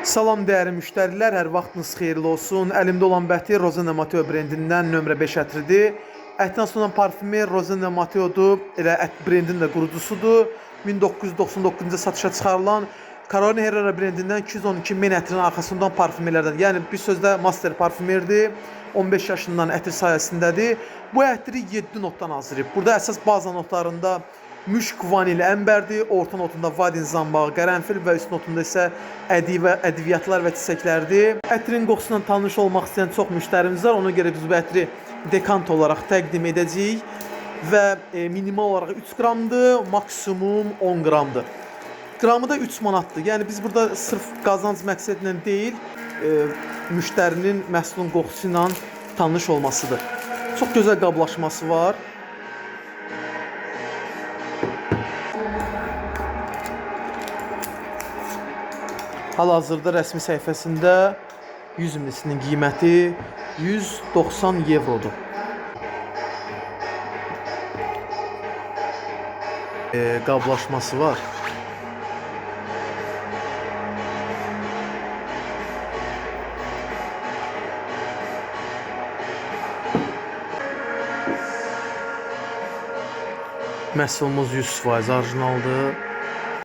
Salam dəyərli müştərilər, hər vaxtınız xeyirli olsun. Əlimdə olan bəti Rosanna Matteo brendindən nömrə 5 ətridir. Ətrin asılan parfümi Rosanna Matteo'dur. Elə ət brendinin də qurucusudur. 1999-cu satışa çıxarılan Carolina Herrera brendindən 212 min ətrin arxasından parfümerlərdən. Yəni bir sözlə master parfümerdir. 15 yaşından ətir sahəsindədir. Bu ətri 7 notdan hazırlayıb. Burada əsas baza notlarında müşk, vanil, əmbərdir. Orta notunda vadin zambağı, qərənfil və üst notunda isə ədivə, ədviyyatlar və çiçəklərdir. Ətrin qoxusuyla tanış olmaq istəyən çox müştərimiz var. Ona görə biz bu ətri dekant olaraq təqdim edəcəyik və minimal olaraq 3 qramdır, maksimum 10 qramdır. Qramı da 3 manatdır. Yəni biz burada sırf qazanc məqsədi ilə deyil, müştərinin məhsulun qoxusu ilə tanış olmasıdır. Çox gözəl qablaşması var. Hal-hazırda rəsmi səhifəsində 100 mlsinin qiyməti 190 evrodur. Qablaşması var. Məhsulumuz 100% orijinaldır.